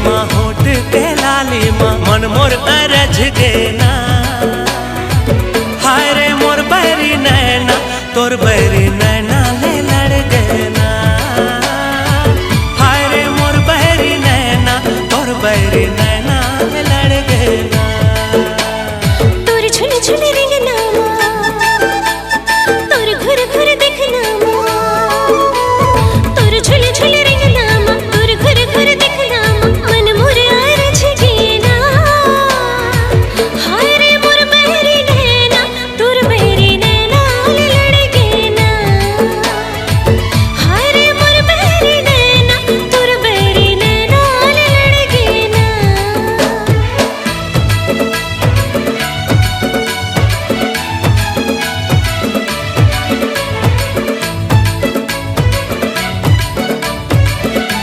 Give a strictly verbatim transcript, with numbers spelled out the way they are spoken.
मा होठ के लाली मा मन मोर अरझ गे ना। हाय रे मोर बैरी नैना, तोर बैरी